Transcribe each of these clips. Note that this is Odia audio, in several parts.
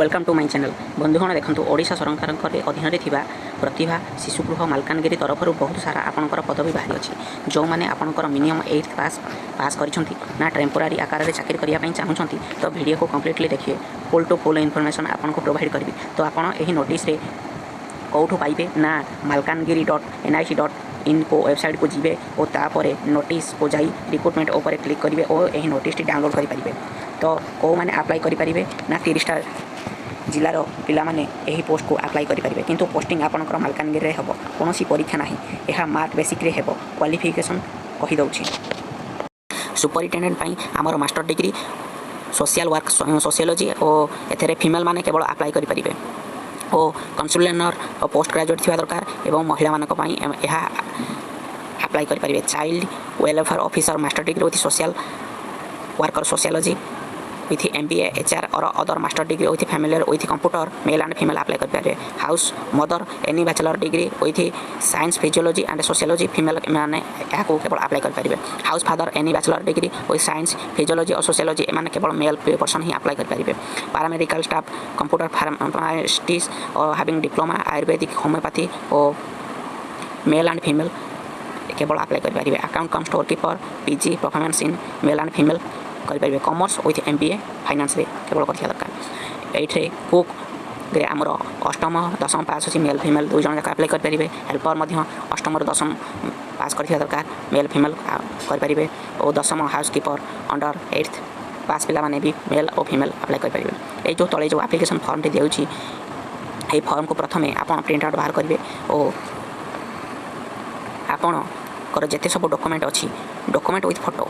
Welcome to my channel. ବନ୍ଧୁଗଣ, ଦେଖନ୍ତୁ, ଓଡ଼ିଶା ସରକାରଙ୍କ ଅଧୀନରେ ଥିବା ପ୍ରତିଭା ଶିଶୁଗୃହ ମାଲକାନଗିରି ତରଫରୁ ବହୁତ ସାରା ଆପଣଙ୍କର ପଦବୀ ବାହାରି ଅଛି। ଯେଉଁମାନେ ଆପଣଙ୍କର ମିନିମମ୍ ଏଇଟ୍ କ୍ଲାସ୍ ପାସ୍ କରିଛନ୍ତି ନା ଟେମ୍ପୋରାରୀ ଆକାରରେ ଚାକିରି କରିବା ପାଇଁ ଚାହୁଁଛନ୍ତି, ତ ଭିଡ଼ିଓକୁ କମ୍ପ୍ଲିଟଲି ଦେଖିବେ। ଫୁଲ୍ ଟୁ ଫୁଲ୍ ଇନଫର୍ମେସନ୍ ଆପଣଙ୍କୁ ପ୍ରୋଭାଇଡ଼ କରିବି। ତ ଆପଣ ଏହି ନୋଟିସ୍ରେ କେଉଁଠୁ ପାଇବେ ନା malkangiri.nic.in ୱେବସାଇଟ୍କୁ ଯିବେ ଓ ତାପରେ ନୋଟିସ୍କୁ ଯାଇ ରିକ୍ରୁଟମେଣ୍ଟ ଉପରେ କ୍ଲିକ୍ କରିବେ ଓ ଏହି ନୋଟିସ୍ଟି ଡାଉନଲୋଡ଼୍ କରିପାରିବେ। ତ କେଉଁମାନେ ଆପ୍ଲାଏ କରିପାରିବେ ନା 30ଟା ଜିଲ୍ଲାର ପିଲାମାନେ ଏହି ପୋଷ୍ଟକୁ ଆପ୍ଲାଏ କରିପାରିବେ, କିନ୍ତୁ ପୋଷ୍ଟିଂ ଆପଣଙ୍କର ମାଲକାନଗିରିରେ ହେବ। କୌଣସି ପରୀକ୍ଷା ନାହିଁ, ଏହା ମାର୍କ ବେସିସ୍ରେ ହେବ। କ୍ୱାଲିଫିକେସନ୍ କହିଦେଉଛି। ସୁପରିଟେଣ୍ଡେଣ୍ଟ ପାଇଁ ଆମର master degree social work sociology ଓ ଏଥିରେ ଫିମେଲ୍ ମାନେ କେବଳ ଆପ୍ଲାଏ କରିପାରିବେ ଓ କାଉନସିଲର ପୋଷ୍ଟ ଗ୍ରାଜୁଏଟ୍ ଥିବା ଦରକାର ଏବଂ ମହିଳାମାନଙ୍କ ପାଇଁ ଏହା ଆପ୍ଲାଏ କରିପାରିବେ। Child welfare officer, master degree with social worker sociology with MBA, HR or other master degree with familiar with computer, male and female apply କରିପାରିବେ। House mother, any bachelor degree with science, physiology and sociology, female ମାନେ ଏହାକୁ କେବଳ ଆପ୍ଲାଏ କରିପାରିବେ। House father, any bachelor degree with science, physiology O sociology, ଏମାନେ କେବଳ ମେଲ୍ ପର୍ସନ୍ ହିଁ ଆପ୍ଲାଏ କରିପାରିବେ। Paramedical staff, computer pharmacist O having diploma Ayurvedic, homeopathy O mail and female କେବଳ ଆପ୍ଲାଏ କରିପାରିବେ। Account cum store keeper, PG performance in male and female କରିପାରିବେ। କମର୍ସ ୱିଥ୍ ଏମ୍ ବି ଏ ଫାଇନାନ୍ସରେ କେବଳ କରିଥିବା ଦରକାର। ଏଇଥିରେ କୁକ୍ରେ ଆମର ଅଷ୍ଟମ ଦଶମ ପାସ୍ ଅଛି, ମେଲ୍ ଫିମେଲ୍ ଦୁଇ ଜଣ ଯାକ ଆପ୍ଲାଏ କରିପାରିବେ। ହେଲ୍ପର ମଧ୍ୟ ଅଷ୍ଟମରୁ ଦଶମ ପାସ୍ କରିଥିବା ଦରକାର, ମେଲ୍ ଫିମେଲ୍ କରିପାରିବେ। ଓ ଦଶମ house keeper under eighth pass ପିଲାମାନେ ବି ମେଲ୍ ଓ ଫିମେଲ୍ ଆପ୍ଲାଏ କରିପାରିବେ। ଏଇ ଯେଉଁ ତଳେ ଯେଉଁ ଆପ୍ଲିକେସନ୍ ଫର୍ମଟି ଦେଉଛି, ଏହି ଫର୍ମକୁ ପ୍ରଥମେ ଆପଣ ପ୍ରିଣ୍ଟ ଆଉଟ୍ ବାହାର କରିବେ ଓ ଆପଣଙ୍କର ଯେତେ ସବୁ ଡକୁମେଣ୍ଟ ଅଛି, ଡକୁମେଣ୍ଟ ୱିଥ୍ ଫଟୋ,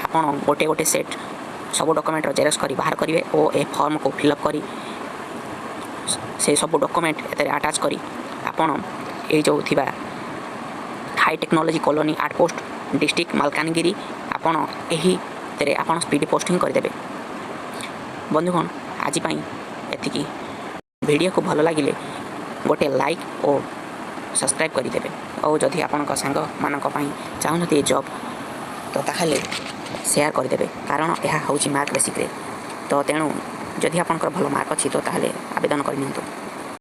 ଆପଣ ଗୋଟେ ଗୋଟେ ସେଟ୍ ସବୁ ଡକୁମେଣ୍ଟର ଜେରକ୍ସ କରି ବାହାର କରିବେ ଓ ଏ ଫର୍ମକୁ ଫିଲ୍ଅପ୍ କରି ସେ ସବୁ ଡକୁମେଣ୍ଟ ଏଥିରେ ଆଟାଚ୍ କରି ଆପଣ ଏଇ ଯେଉଁ ଥିବା high technology colony at post, district Malkangiri, ଆପଣ ଏହିଥିରେ ଆପଣ ସ୍ପିଡ଼ ପୋଷ୍ଟିଂ କରିଦେବେ। ବନ୍ଧୁଗଣ, ଆଜି ପାଇଁ ଏତିକି। ଭିଡ଼ିଓକୁ ଭଲ ଲାଗିଲେ ଗୋଟେ ଲାଇକ୍ ଓ ସବସ୍କ୍ରାଇବ୍ କରିଦେବେ। ଆଉ ଯଦି ଆପଣଙ୍କ ସାଙ୍ଗମାନଙ୍କ ପାଇଁ ଚାହୁଁଛନ୍ତି ଏ ଜବ୍, ତ ତାହେଲେ ସେୟାର କରିଦେବେ, କାରଣ ଏହା ହେଉଛି ମାର୍କ ବେସିସ୍ରେ। ତ ତେଣୁ ଯଦି ଆପଣଙ୍କର ଭଲ ମାର୍କ ଅଛି, ତ ତାହେଲେ ଆବେଦନ କରିନିଅନ୍ତୁ।